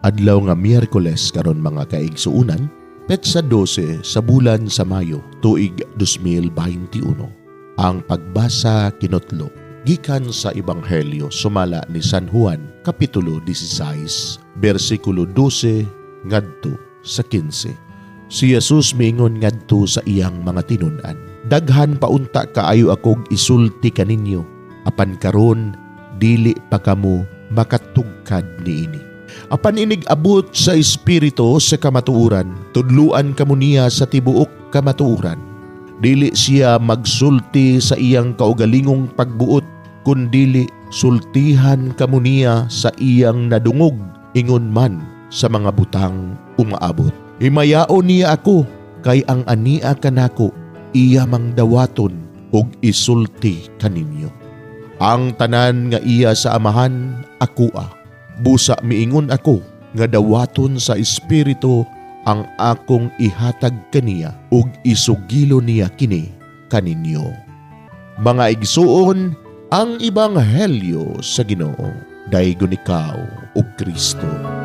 Adlaw nga Miyerkules karon, mga kaigsuunan, petsa 12 sa bulan sa Mayo, tuig 2021. Ang pagbasa kinutlo gikan sa Ebanghelyo sumala ni San Juan, kapitulo 16, bersikulo 12 ngadto sa 15. Si Jesus miingon ngadto sa iyang mga tinun-an, "Daghan pa unta kaayo akog isulti kaninyo, apan karon dili pa kamo makatugkad niini. Apan inig abot sa Espiritu sa kamatuoran, tudluan kamo niya sa tibuok kamatuoran. Dili siya magsulti sa iyang kaugalingong pagbuot, kundili sultihan kamo niya sa iyang nadungog, ingon man sa mga butang umaabot. Himayaon niya ako, kay ang ania kanako iya mang dawaton ug isulti kaninyo. Ang tanan nga iya sa Amahan, akoa. Busa miingon ako nga dawaton sa Espiritu ang akong ihatag kaniya ug isugilo niya kini kaninyo." Mga igsuon, ang Ebanghelyo sa Ginoo. Daygon ikaw, o Kristo.